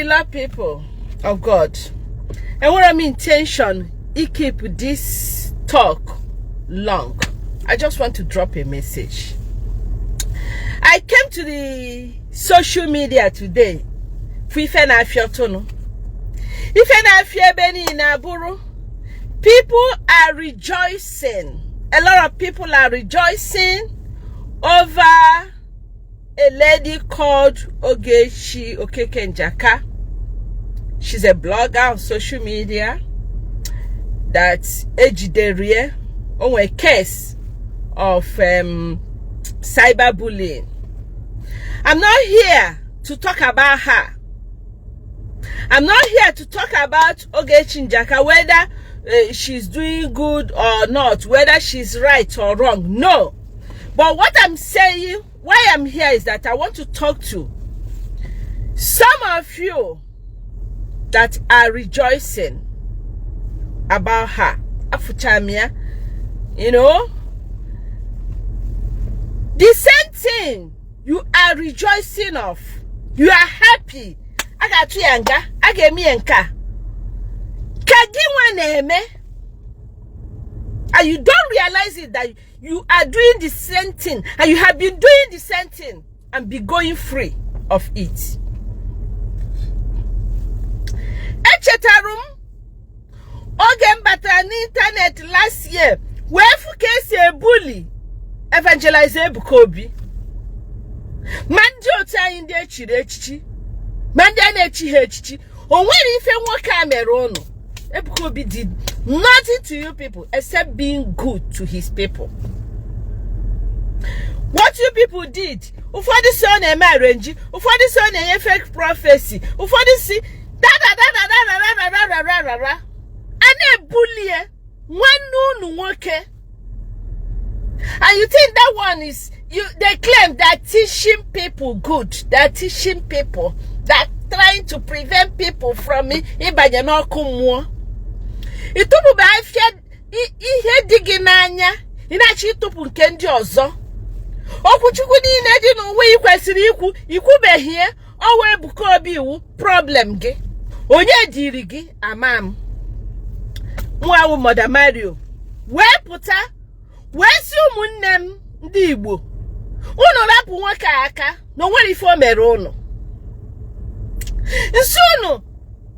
Beloved people of God, enwere m intention keep this talk long. I just want to drop a message. I came to the social media today for ife na-afịa tụnụ. Ife na-afịa ebe niile abụrụ people are rejoicing. A lot of people are rejoicing over a lady called Ogechi Okeke Njaka. She's a blogger on social media that ejidere on a case of cyberbullying. I'm not here to talk about her. I'm not here to talk about Ogechi Njaka, whether she's doing good or not, whether she's right or wrong. No. But what I'm saying, why I'm here is that I want to talk to some of you that are rejoicing about her. Afụcha m ya, the same thing you are rejoicing of. You are happy. A ga-atụ ya nga, a ga-eme ya nke a. Ka gị nwa na-eme. And you don't realize it that you are doing the same thing and you have been doing the same thing and be going free of it. Echetara m oge m batara n'ịntanetị last year wee fụ ka esi ebully Evangelist Ebuka Obi, ma ndị otu anyị ndị echiri echichi, ma ndị a na-echi ha echichi. O nwere ife nwoke a mere ụnụ? Ebuka Obi did nothing to you people except being good to his people. What you people did, ụfọdụ si ọ na-eme arrange, ụfọdụ si ọ na-enye fake prophecy, ụfọdụ si da da da da da da da da da da da. A na-ebulie nwanne unu nwoke, and you think that one is you. They claim they're teaching people good, they're teaching people that trying to prevent people from ịbanye n'ọkụ mmụọ. Ịtụpụba afịa ihe dị gị n'anya, ị na-achọ ịtụpụ nke ndị ọzọ. Okwuchukwu niile dị n'ụwa ị kwesịrị ikwu, ikwubeghị ya. Ọwa Ebuka Obi iwu problem gị, onye dịrị gị ama m. Mụawụ Mother Mario wee pụta wee sị, ụmụnne m ndị Igbo, unu rapụ nwoke a aka na o nwere ife o mere unu. Nsi unu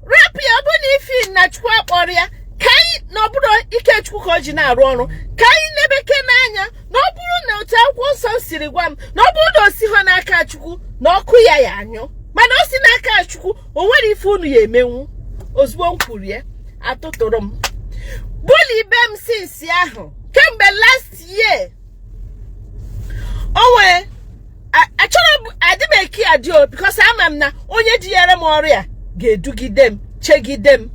rapụ ya, ọ bụ na ife na Chukwu akpọrọ ya, ka anyị na ọ bụrụ Ikechukwu ka o ji na-arụ ọrụ, ka anyị nebeke n'anya na ọ bụrụ na otu akwụkwọ nsọ siri gwa m na ọ bụrụ na o si ha n'aka Chukwu na ọkụ ya ya anyụ, mana o si n'aka Chukwu, o nwere ife unu ya emenwu. Ozugbo m kwuru ya, atụtụrụ m bully be m. Since ahụ, kemgbe last year, o nwee achọrọ m adị m eki adị o, because ama m na onye jinyere m ọrụ ya ga-edugide m, chegide m.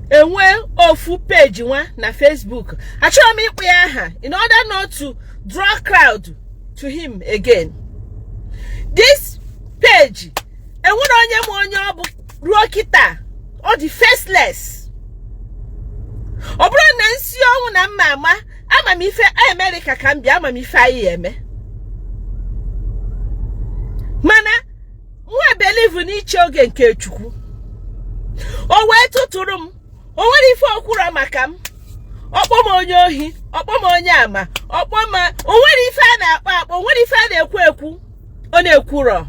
Enwe ofu peji nwa na Facebook, achọrọ m ịkpụ ya aha in order not to draw crowd to him again. This page enwere onye ma onye ọ bụ ruo kịta, ọ dị faceless. Ọ bụrụ na nsi ọnwụ na mma ama ama m ife Amerịka ka m bịa, ama m ife anyị eme, mana nwa believe n'iche oge nke Chukwu. O wee tụtụrụ m, o nwere ife okwuro maka m, ọkpọ m onye ohi, ọkpọ m onye ama, ọkpọ m, o nwere ife a na-akpọ akpọ, o nwere ife a na-ekwu ekwu, ọ na-ekwurọ.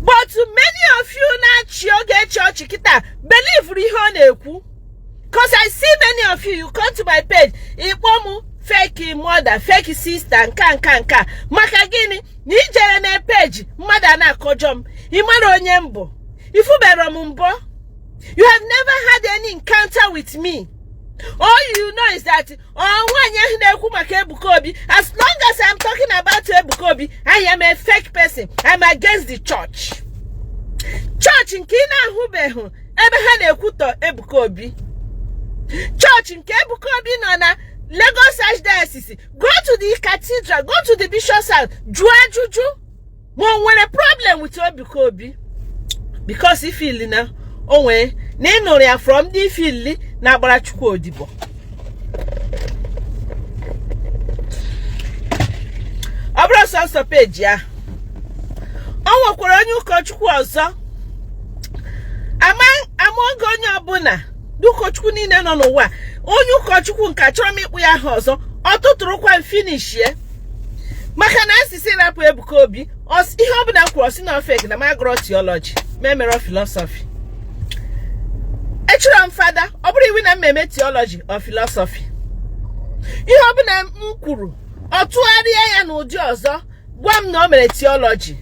But many of you na-achị oge chọọchị kịta believe ihe ọ na-ekwu, 'cause I see many of you, you come to my page, ịkpọ m fake mother, fake sister, nka nka nka. Maka gịnị na ijere na page mmadụ a na-akọjọ m? Ị mara onye m bụ, ifubere m mbọ. You have never had any encounter with me. All you know is that ọ nwaanyị ahụ na-ekwu maka Ebuka Obi. As long as I'm talking about Ebuka Obi, I am a fake person, I'm against the church. Chọọchị nke ị na-ahụbeghị ebe ha na-ekwutọ Ebuka Obi, chọọchị nke Ebuka Obi nọ na Lagos Archdiocese, go to the cathedral, go to the bishop's house, jụọ ajụjụ ma o nwere problem with Ebuka Obi, because ifili na o nwee na ị nụrụ ya from ndị ifili na-agbara Chukwu odibo. Ọ bụrụ sọsọ peji ahụ, O nwekwara onye ụkọchukwu ọzọ amaoge onye ọbụla ndị ụkọchukwu niile nọ n'ụwa. Onye ụkọchukwu nke achọrọ m ịkpụ ya aha ọzọ, ọ tụtụrụkwa m finishie maka na asịsị rapụ Ebuka Obi. Ihe ọbụla kwuru, ọsị na fake, na m agụrọ theology, ma emere philosophy. Echọrọ m fada, ọ bụrụ iwu na m eme theology or philosophy. Ihe ọbụla m kwuru, ọ tụgharịa ya n'ụdị ọzọ, gwa m na o mere theology,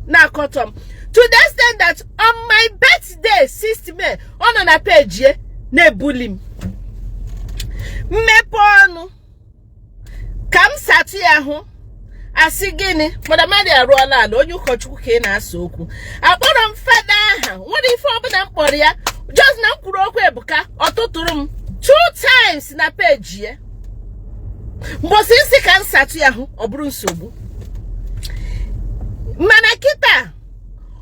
na-akọtọ m to the extent that on my birthday, 6th May, ọ nọ na page ya na-ebuli m. Mmepe ọnụ ka m satụ ya hụ, asị gịnị? Mother Mary arụọla ala, onye ụkọchukwu ka ị na-asa okwu. Akpọrọ m fada aha, nwere ife ọbụla m kpọrọ ya, just na m kwuru okwu Ebuka, ọ tụtụrụ m two times na page ya. Mbosi nsị ka m satụ ya hụ, ọ bụrụ nsogbu. Mana kịta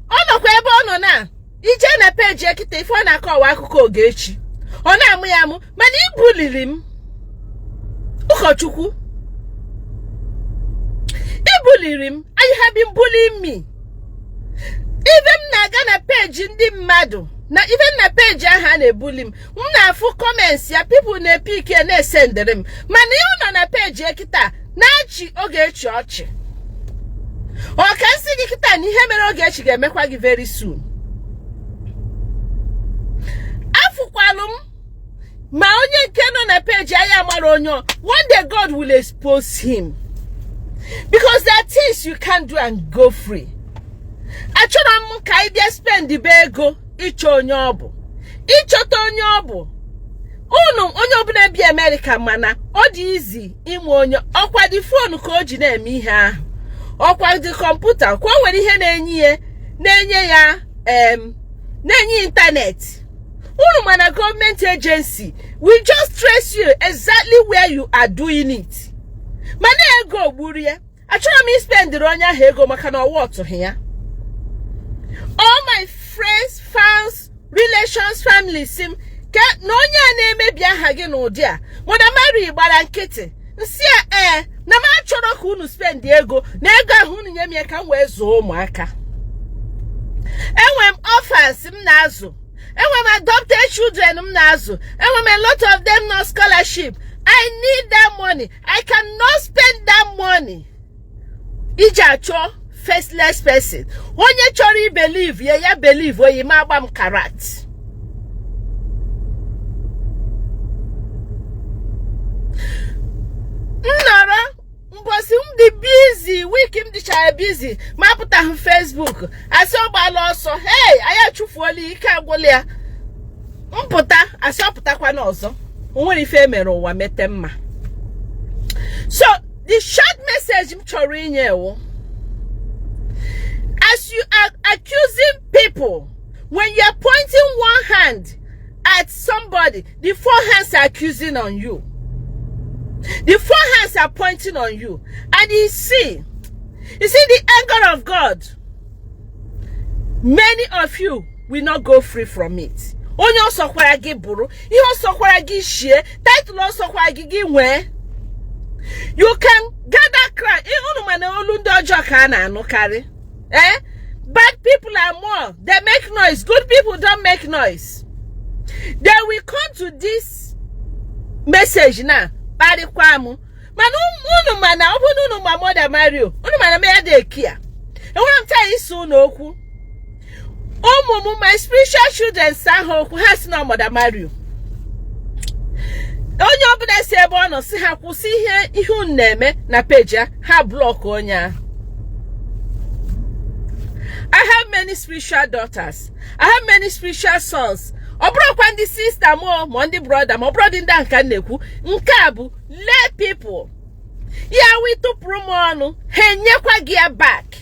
ọ nọkwa ebe ọ nọ na ije na page ya kịta, ife ọ na-akọwa akụkọ Ogechi, ọ na-amụ ya amụ. Mana ibuliri m, ụkọchukwu, ibuliri m. You have been bullying me. Even m na-aga na page ndị mmadụ na even na page ahụ a na-ebuli m, m na-afụ comments ya, people na-epik ya na-esendịrị m. Mana ihe ọ nọ na page ya kịta na-achị Ogechi ọchị, ọ ka nsị gị kịta na ihe mere Ogechi ga-emekwa gị very soon. Afụkwalụ m ma onye nke nọ na page anyị amara onye. One day God will expose him, because there are things you can't do and go free. Achọrọ m ka anyị bịa spend be ego ịchọ onye ọ bụ, ịchọta onye ọ bụ. Unu onye ọbụla bi Amerịka, mana ọ dị izi inwe onye ọkwa dị phone ka o ji na-eme ihe ahụ, ọkwa dị kọmputa kwa o nwere ihe na-enye internet unu. Mana gọọmenti agency will just trace you exactly where you are doing it. Mana ego gburu ya. Achọrọ m ispendịrị onye ahụ ego maka na ọwa ọtụghị ya. All my friends, fans, relations, family si m ke na onye a na-emebi aha gị n'ụdị a. Mother Mary gbara nkịtị. Nsị a, ee, na m achọrọ ka unu spend ego na ego ahụ unu nye m ya ka m wee zụọ ụmụaka. Enwe m orphans m na-azụ, enwe m adopted children m na-azụ, enwe m a lot of them no scholarship. I need that money. I cannot spend that money iji achọ faceless person. Onye chọrọ ibelieve ya, ya believe. Oyi ma agba m karat m nọrọ mbosi m dị busy, week m dịchara busy, ma apụtaghị Facebook, asị ọ gbala ọsọ. Hey, anyị achụfuola, ike agwụla ya. Mpụta, asị ọ pụtakwana ọzọ. O nwere ife emere ụwa mete mma. So the short message m chọrọ inye ewu, as you are accusing people, when you are pointing one hand at somebody, the four hands are accusing on you, the four hands are pointing on you. And you see the anger of God, many of you will not go free from it. Onye ọsọkwara gị bụrụ ihe, ọsọkwara gị shie title, ọsọkwara gị gị nwee, you can gather crowd. Unu mana olu ndị ọjọọ ka a na-anụkarị. Eh, bad people are more, they make noise. Good people don't make noise. They will come to this message na kparịkwa m. Mana unu mana ọ bụrụ na unu ma Mother Mario, unu mana m ya dị eki ya. Enwere m taa isi unu okwu. Ụmụ m, my spiritual children, sa ha okwu, ha si na Mother Mario. Onye ọbụla si ebe ọ nọ si ha kwụsị ihe unu na-eme na page ya, ha block onye ahụ. I have many spiritual daughters. I have many spiritual sons. Ọ bụrụkwa ndị sister m ma ndị brother, ma ọ bụrụ ndị ahụ ka m na-ekwu, nke a bụ lay people. Ya wi tụpụrụ m ọnụ, ha enyekwa gị ya back.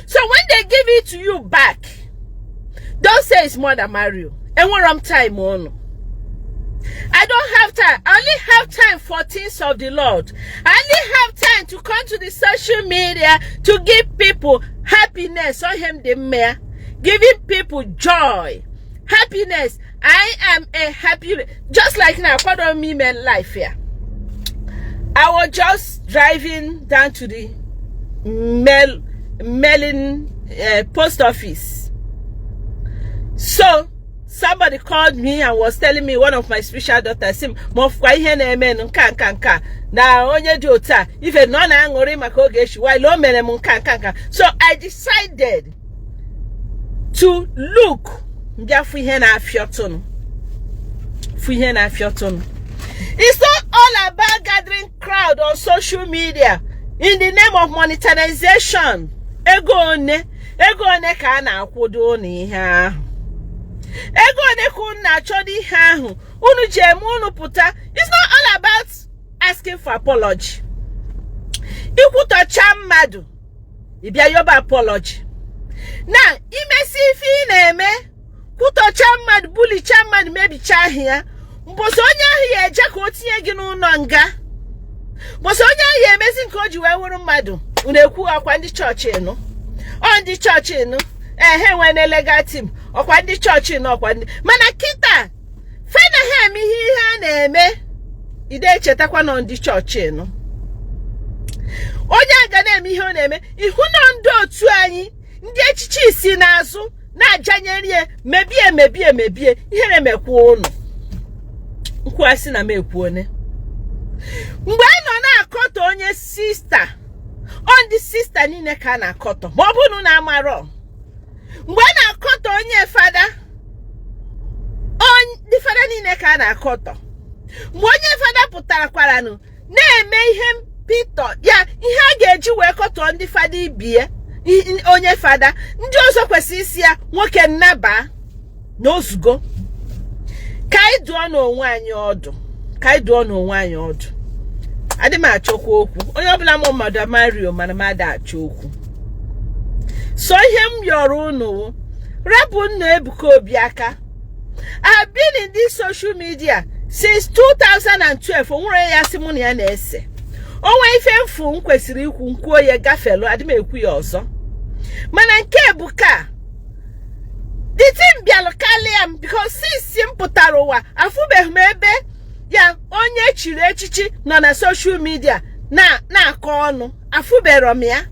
So when they give it to you back, don't say it's Mother Mario. Enwere m time ọnụ. I don't have time. I only have time for things of the Lord. I only have time to come to the social media to give people happiness. On him the mayor, giving people joy, happiness. I am a happy, just like now. What me man life here. I was just driving down to the mailing Post office. So somebody called me and was telling me, one of my spiritual daughters, sị m ma ọfụkwa ihe na-eme nka nka nka na onye dị otu a ife na ọ na-aṅụrị maka Ogechi while o mere m nka nka nka. So I decided to look, mbịa fụ ihe na-afịọtụnụ, fụ ihe na-afịọtụnụ. It's not all about gathering crowd on social media in the name of monetization. Ego one, ego one ka a na-akwụdo unu ihe ahụ? Ego one ka unu na-achọdo ihe ahụ unu ji eme unu pụta? It's not all about asking for apology. Ikwutọcha mmadụ, ịbịa yoba apology na imesi ife ị na-eme, kwutọcha mmadụ, bulicha mmadụ, mebicha ahụ ya. Mbọsị onye ahụ ya eje ka o tinye gị n'ụlọ nga, mbọsị onye ahụ ya emezi nke o ji wee wụrụ mmadụ, unu ekwu ọkwa ndị chọọchị nụ, ọ ndị chọọchị nụ, ehe, nwee na legal team, ọkwa ndị chọọchị nụ, ọkwa ndị. Mana kịta fena ha eme ihe a na-eme, ide echetakwa nọ ndị chọọchị nụ. Onye a ga na-eme ihe ọ na-eme, ihu na ndị otu anyị, ndị echichi si n'azụ na-ajanyere ya, mebie, mebie, mebie. Ihere mekwa ụnụ. Nkwuasị na m ekwuone mgbe a nọ na-akọtọ onye sister, ọ ndị sister niile ka a na-akọtọ, ma ọ bụrụ na amarọ. Mgbe a na-akọtọ onye fada, ndị fada niile ka a na-akọtọ. Mgbe onye fada pụtara kwaranụ na-eme ihe mpịtọ ya, ihe a ga-eji wee kọtọọ ndị fada ibie, onye fada ndị ọzọ kwesịrị isi ya nwoke nnaba na ozugo. Ka anyị dụọ n'onwe anyị ọdụ, ka anyị dụọ n'onwe anyị ọdụ. Adị m achọkwa okwu. Onye ọbụla mụ mmadụ amario, mana m ada achọ okwu. So ihe m yọrọ unu, rapụ nna Ebuka Obi aka. I have been in this social media since 2012. O nwere ya sị mụ na ya na-ese onwe ife mfu m kwesịrị ikwu, nkwuo ya, gafelu, adị m ekwu ya ọzọ. Mana nke Ebuka, the thing bịalụ karịa m, because since m pụtara ụwa, afụbeghị m ebe ya onye chiri echichi nọ na social media na na-akọ ọnụ. Afụbero m ya,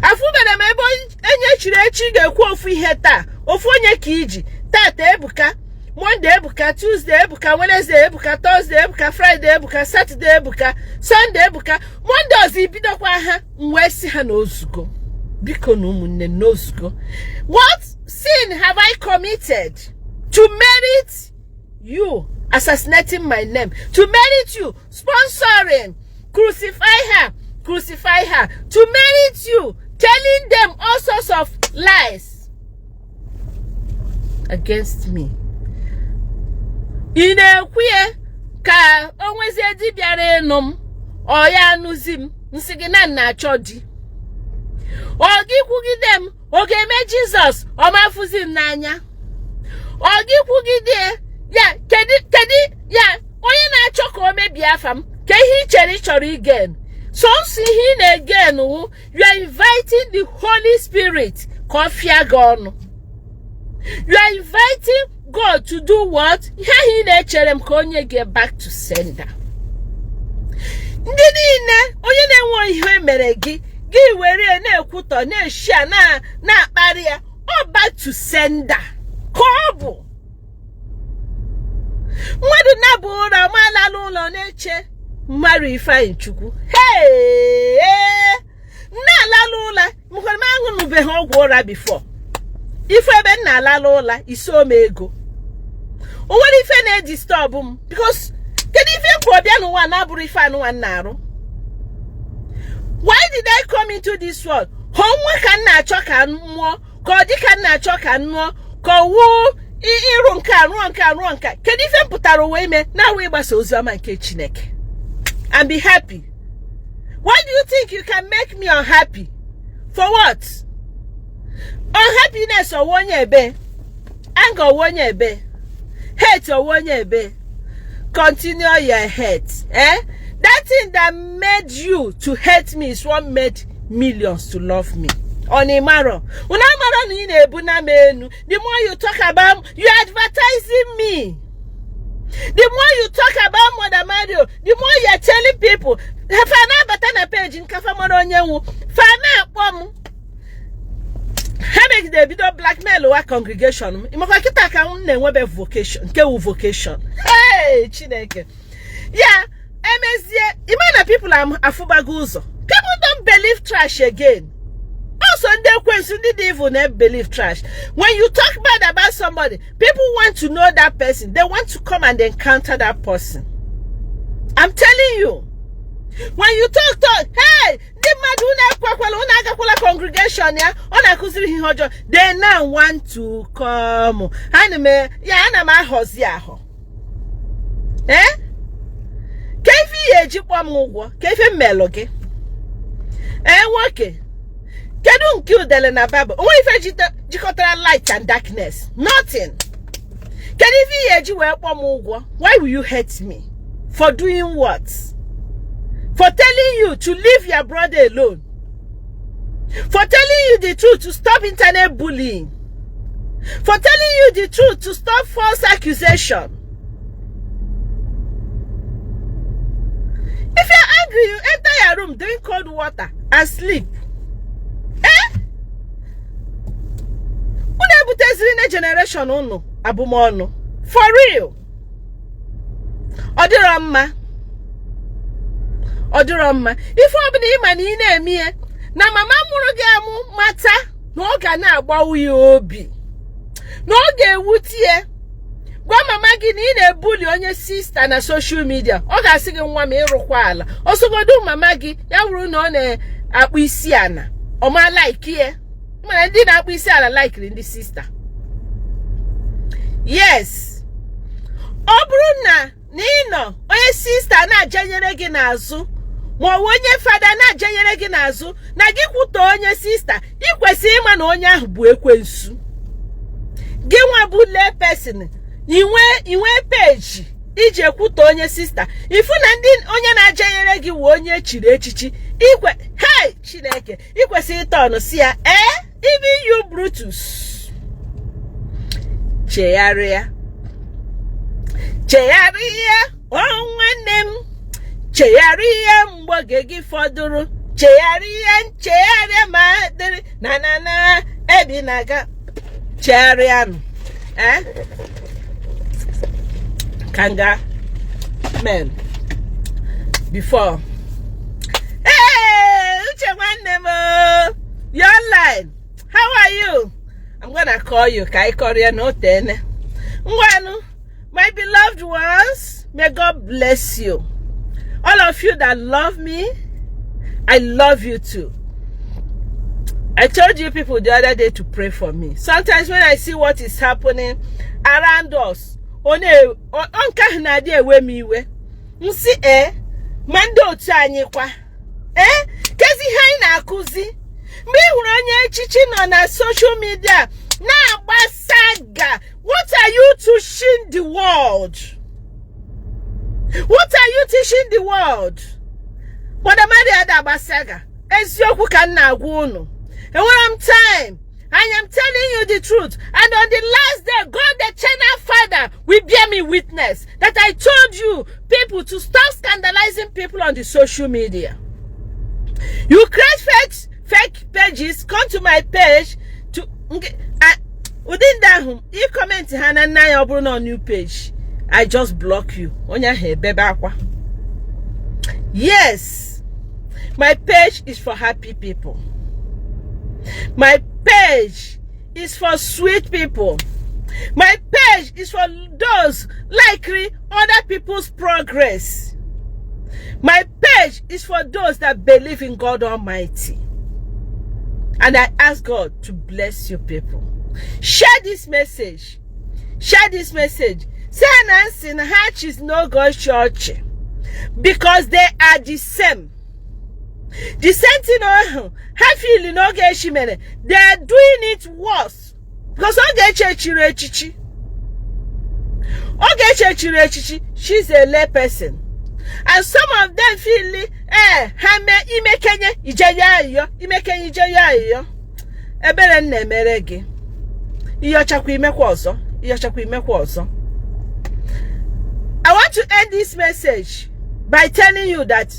afụbere m ebe onye chiri echi ga-ekwu ofu ihe taa, ofu onye ka iji tata Ebuka, Monday Ebuka, Tuesday Ebuka, Wednesday Ebuka, Thursday Ebuka, Friday Ebuka, Saturday Ebuka, Sunday Ebuka, Monday ọzọ ibidokwa ha. M wee sị ha na ozugo, biko na ụmụnne, n'ozugo. What sin have I committed to merit you assassinating my name, to merit you sponsoring "Crucify her, crucify her," to merit you telling them all sorts of lies against me? Ị na-ekwu ya ka o nwezie di bịara ịnụ m, ọ ya anụzi m, nsị gị na nna achọ di, ọ gị kwugide m, ọ ga-eme Jizọs ọ mafụzi m n'anya? Ọ gị kwugide ya, kedu kedu ya onye na-achọ ka o mebie afa m? Ka ihe ị chere ị chọrọ igen sọnsọ ihe ị na-egen wụ you are inviting the Holy Spirit ka ọ fịa gị ọnụ. You are inviting God to do what? Ihe ahụ ị na-echere m ka onye gị, back to sender. Ndị niile, onye na-enwe ihe mere gị, gị were ya na-ekwutọ, na-eshi a, na-akparị ya, ọ back to sender ka ọ bụ. Mmadụ na-abụ ụra ma lala ụlọ na-eche mmadụ Ifeanyị Chukwu, hey, na-alala ụla mkwere m aṅụnụbeghị ọgwụ ụra before. Ife ebe m na-alala ụla isi ome ego, o nwere ife na-edisturb m, because kedu ife m kwuru bịa n'ụwa na-abụrụ ife anụnwa m na-arụ? Why did I come into this world? Hụ nwa ka m na-achọ ka m mụọ, ka ọ dị ka m na-achọ ka m nụọ, ka ọ wuo ịrụ nke a, rụọ nke a, rụọ nke a. Kedu ife m pụtara ụwa ime na-awụ ịgbasa ozi ọma nke Chineke and be happy? Why do you think you can make me unhappy? For what? Unhappiness ọwụ onye ebe? Anger ọwụ onye ebe? Hate ọwụ onye ebe? Continue your hate, eh? That thing that made you to hate me is what made millions to love me. Ọ na ịmarọ unu amarọ na ị na-ebu na m enu. The more you talk about, you advertising me. The more you talk about Mother Mario, the more you are telling people fa na-abata na page nkafa mara onye nwu fa na-akpọ m. Emegide ebido blackmail wa congregation m. Ịmakwa kịta ka m na-enwebe vocation nke wu vocation. Hey, Chineke ya emezie. Ime na people am afụbago ụzọ. People don't believe trash again. Also, ndị ekwensu, ndị dị evil na believe trash. When you talk bad about somebody, people want to know that person. They want to come and encounter that person. I'm telling you, when you talk, hey, ndị mmadụ, unu ekwekwala, unu agakwala congregation ya, ọ na-akụziri ha ihe ọjọọ. They now want to come. Ana m ya, ana m ahọzi ahọ. Eh, ka ife ihe eji kpọọ m ụgwọ, ka ife mmelụ gị? Ee, nwoke, kedu nke udele na Bible onwe ife jikọtara light and darkness? Nothing. Kedu ife ihe eji wee kpọọ m ụgwọ? Why will you hate me? For doing what? For telling you to leave your brother alone, for telling you the truth to stop internet bullying, for telling you the truth to stop false accusation. If you're angry, you enter your room, drink cold water and sleep. Eh, unu ebuteziri na generation unu abụmọnụ. For real, ọ dịrọ mma, ọ dịrọ mma. Ife ọbụla ịma na ị na-eme ihe na mama mụrụ gị amụ mata na ọ ga na-agbawu ya obi, na ọ ga-ewute ya, gwa mama gị na ị na-ebuli onye sister na social media, ọ ga-asị gị, "Nwa m, ịrụkwa ala." Ọsọgodo mama gị ya wụrụ na ọ na-akpụ isi ala, ọ ma like ya, mana ndị na-akpụ isi ala likiri ndị sister. Yes, ọ bụrụ na ị nọ, onye sister na-ajanyere gị n'azụ, ma ọ bụ onye fada na-ajanyere gị n'azụ na gị kwutọ onye sister, ị kwesịrị ịma na onye ahụ bụ ekwensu. Gị nwa bụ lay person, inwe page iji ekwutọ onye sister, ifu na ndị onye na-ajanyere gị wụ onye echiri echichi, ikwe, hey, Chineke, ị kwesịrị ịta ọnụ si ya, ee, even you, Brutus, chegharịa, chegharịa. O nwanne m, chegharịa mgbe oge gị fọdụrụ. Chegharịa, nchegharịa ma dịrị na ebi na-aga. Chegharịanụ. Eh, kanga men before. Hey, Uche nwanne m, you online? How are you? I'm gonna call you ka anyị kọrịa na otene. Ngwanụ, my beloved ones, may God bless you. All of you that love me, I love you too. I told you people the other day to pray for me. Sometimes when I see what is happening around us, ọ nke ahụ na-adị ewe m iwe. Nsị ee, ma ndị otu anyị kwa, ee, kezi ihe anyị na-akụzi? Mgbe ị hụrụ onye echichi nọ na social media na-agba saga, what are you teaching the world? What are you teaching the world? Mother Maria da agba saga. Eziokwu ka m na-agwa unu. Enwere m time. I am telling you the truth. And on the last day, God the Eternal Father will bear me witness that I told you people to stop scandalizing people on the social media. You create fake pages, come to my page to ụdị ndị ahụ ị comment ha na nna ya, ọ bụrụ na new page, I just block you. Onye ahụ ebebe akwa. Yes, my page is for happy people. My page is for sweet people. My page is for those liking other people's progress. My page is for those that believe in God Almighty. And I ask God to bless you people. Share this message. Share this message. Say Nancy and Hatch is no God church because they are the same. The same thing ahụ ha feel n'Ogechi mere, they are doing it worse because Ogechi echiri echichi. Ogechi echiri echichi, she's a lay person. And some of them feel, eh, ha mee imekenye ije ya ayọ, imekenye ije ya ayọ. Ebere m na-emere gị. Ịyọchakwa imekwa ọzọ, ịyọchakwa imekwa ọzọ. I want to end this message by telling you that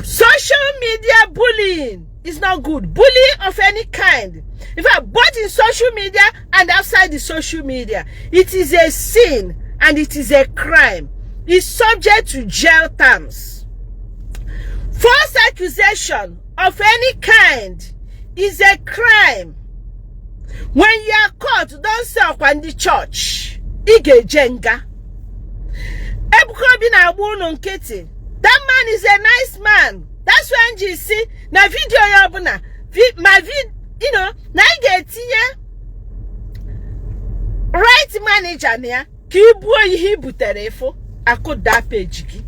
social media bullying is not good. is not good. Bullying of any kind, in fact, both in social media and outside the social media, it is a sin and it is a crime. It's subject to jail terms. False accusation of any kind is a crime. When you are caught, don't say ọkwa ndị church. Ị ga-eje nga. Ebuka Obi na-agba unu nkịtị. That man is a nice man. That's why m ji si na video ya ọbụla ma na anyị ga-etinye right manager na ya ka i buo ihe i butere ịfụ akụda page gị,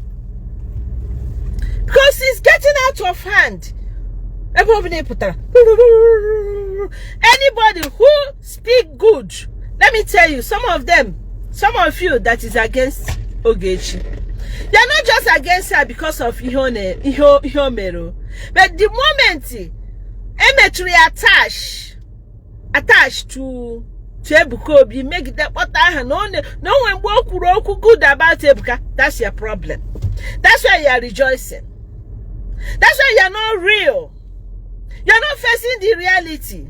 because it's getting out of hand. Ebe ọbụla ị pụtara, anybody who speak good, let me tell you, some of them, some of you that is against Ogechi, they are not just against her because of ihe ọ na ihe o mere o, but the moment emetụrụ ya attach to Ebuka Obi, megide kpọta aha na ọ na o nwere mgbe o kwuru okwu good about Ebuka, that's your problem. That's why you are rejoicing. That's why you are not real. You are not facing the reality.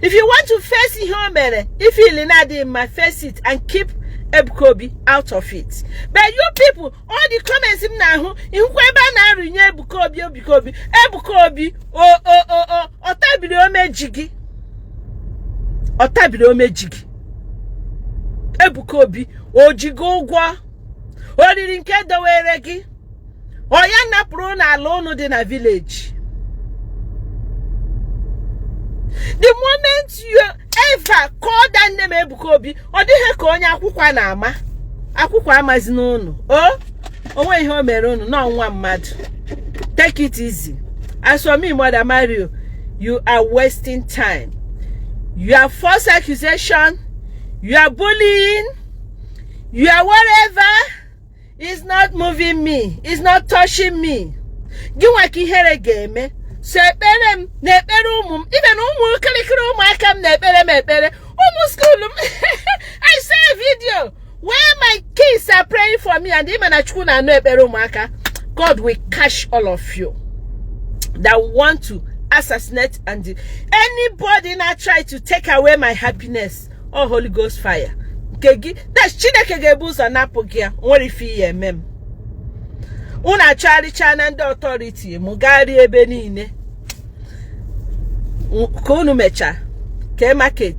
If you want to face ihe o mere, if ili na-adịghị mma, face it and keep Ebuka Obi out of it. But you people, all the comments m na-ahụ, ihụkwa ebe a na-arụnye Ebuka Obi, Ebuka Obi, Ebuka Obi, o o o o ọ tabiri omeji gị, ọ tabiri omeji gị. Ebuka Obi o jigo ụgwọ oriri nke dowere gị, ọ ya napụrụ n'ala unu dị na village. The moment you ever call that name Ebuka Obi, ọ dịghị ka onye akwụkwọ na-ama akwụkwọ amazi n'ụnụ o onwe ihe o mere unu n'ọnwa mmadụ. Take it easy. As for me, Mother Mario, you are wasting time. You are false accusation, you are bullying, you are whatever. It's not moving me. It's not touching me. Gị nwa ka ihere ga-eme. So ekpere m na ekpere ụmụ m, even ụmụ kirikiri ụmụaka m na-ekpere m ekpere, ụmụ school m. I saw a video where my kids are praying for me, and ịma na Chukwu na-anụ ekpere ụmụaka. God will catch all of you that want to assassinate and anybody na try to take away my happiness. Oh, Holy Ghost fire nke gị, that's Chineke ga-ebu ụzọ napụ gị ya. Nwere ife ihe eme m. Unu achọgharịcha na ndị authority m gagharị ebe niile ka unu mechaa ka market.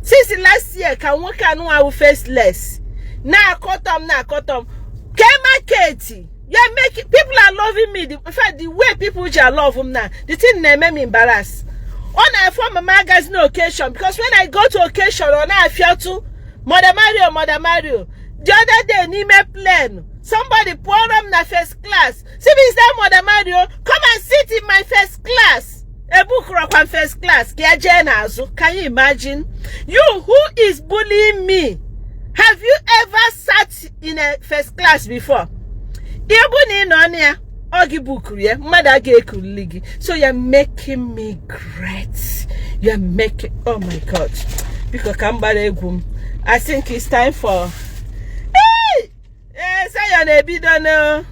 Since last year ka nwoke anụnwawụ faceless na-akọtọ m, na-akọtọ m ke market. Yeah, make people are loving me. In fact, the way people ji love m now, the thing na-eme m embarrass. Ọ na-efọ mama agazi na occasion, because when I go to occasion, ọ na-afịọtụ Mother Mario, Mother Mario. The other day n'ime plane, somebody pụọrọ m na first class, si m, "Is that Mother Mario? Come and sit in my first class." Ebukurọkwa m first class ka ya jee n'azụ. Can you imagine? You who is bullying me, have you ever sat in a first class before? Ịbụ na ị nọ na ya, ọ gị bukuru ya, mmadụ a ga-ekulili gị. So you're making me great. You're making, oh my God, biko ka m gbara egwu m. I think it's time for, hey! Ee, Zion ebido no.